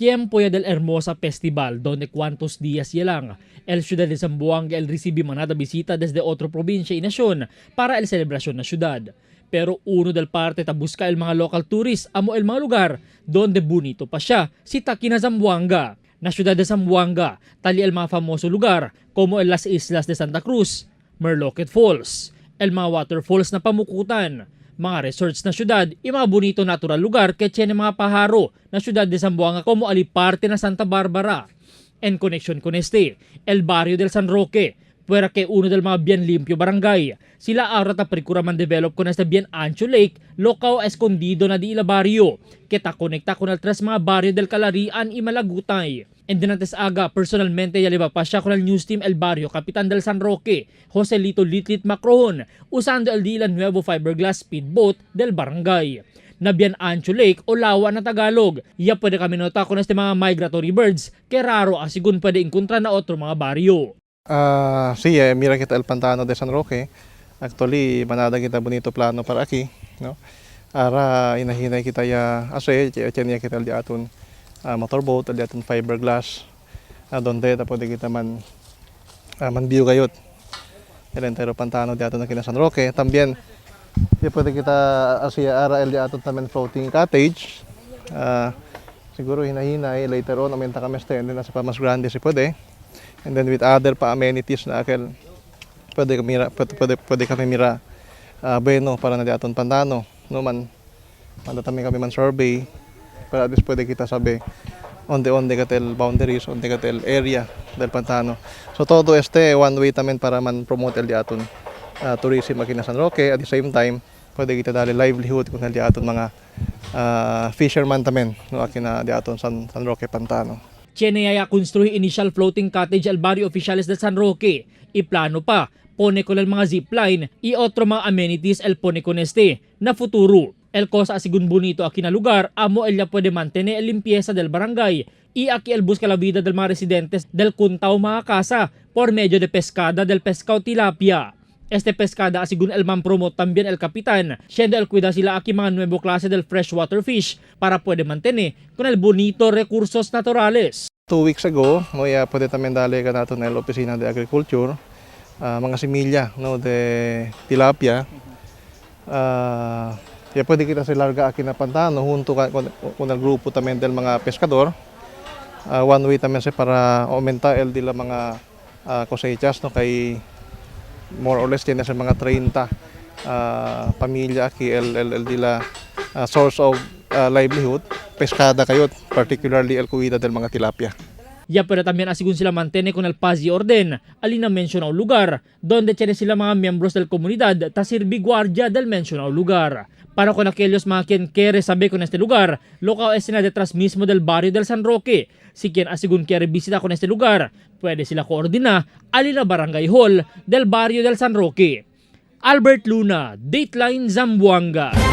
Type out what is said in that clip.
Tiempo ya del Hermosa Festival, donde cuantos días ya lang. El ciudad de Zamboanga el recibe manada visita desde otro provincia y nación para el celebración na ciudad. Pero uno del parte ta busca el mga local tourists amo el mga lugar donde bonito pa siya si Takina Zamboanga. Na ciudad de Zamboanga, tali el mga famoso lugar como el las Islas de Santa Cruz, Merlocket Falls, el mga waterfalls na pamukutan, mga resorts na syudad y mga bonito natural lugar que tiene mga paharo na syudad de Zamboanga como aliparte na Santa Barbara. En conexión con este, el barrio del San Roque, puera que uno del mga bien limpio barangay. Sila ahora ta procura man develop con este bien ancho lake, lokao escondido na di ila barrio, que ta konekta con el tres mga barrio del Calarian y Malagutay. En dinantes aga, personalmente yaliba pa siya con el news team El Barrio, Kapitan del San Roque, Jose Lito Litlit Macrohon, usando el dila nuevo fiberglass speedboat del barangay. Na bien ancho lake o lawa na Tagalog. Ya pwede kami nota con este mga migratory birds, que raro asigun pwede encontrar na otro mga barrio. Ah, sí, mira kita el pantano de San Roque. Actually, manada kita bonito plano para aquí, no? Ara inahinay kita ya ase, tiyan kita el di aton motorboat, el di aton fiberglass. Donde ta pwede kita man man view gayot. El entero pantano de aton na San Roque. También ya pwede kita así ara el di aton también floating cottage. Siguro hinahinay later on aumenta kami este and then nasa pa mas grande si pwede. And then with other pa amenities na akel pwede kami mira pwede kami mira bueno para na di aton pantano no man manda kami man survey para at least pwede kita sabi onde katel boundaries onde katel area del pantano. So todo este one way tamen para man promote el di aton tourism aquí na San Roque. At the same time pwede kita dali livelihood kung di aton mga fisherman tamen no aki na di aton San Roque Pantano. Tiene ya construir initial floating cottage al barrio oficiales de San Roque. Y plano pa, pone con el mga zipline y otro mga amenities el pone con este na futuro. El cosa asigun bonito aquí na lugar, amo el ya puede mantener el limpieza del barangay y aquí el busca la vida del mga residentes del kuntao mga casa por medio de pescada del pescado tilapia. Este pescada asigun el man promote también el capitán, siendo el cuida sila aquí mga nuevo clase del freshwater fish para puede mantener con el bonito recursos naturales. 2 weeks ago, no, ya pwede también dali ka nato na opisina de agriculture, mga similya no de tilapia. Ya pwede kita sa larga aquí na pantano junto con el grupo también del mga pescador. One way también sa para aumentar el de la mga cosechas no kay more or less tiene sa mga 30 pamilya aquí el de la source of livelihood pescada kayot, particularly el cuida del mga tilapia. Ya pero también asigun sila mantene con el paz y orden, alina mencionado lugar, donde tiene sila mga miembros del comunidad ta sirvi guardia del mencionado lugar. Para con aquellos mga quien quiere saber con este lugar, local es na detrás mismo del barrio del San Roque. Si quien asigun quiere visita con este lugar, puede sila coordina alina Barangay Hall del barrio del San Roque. Albert Luna, Dateline Zamboanga.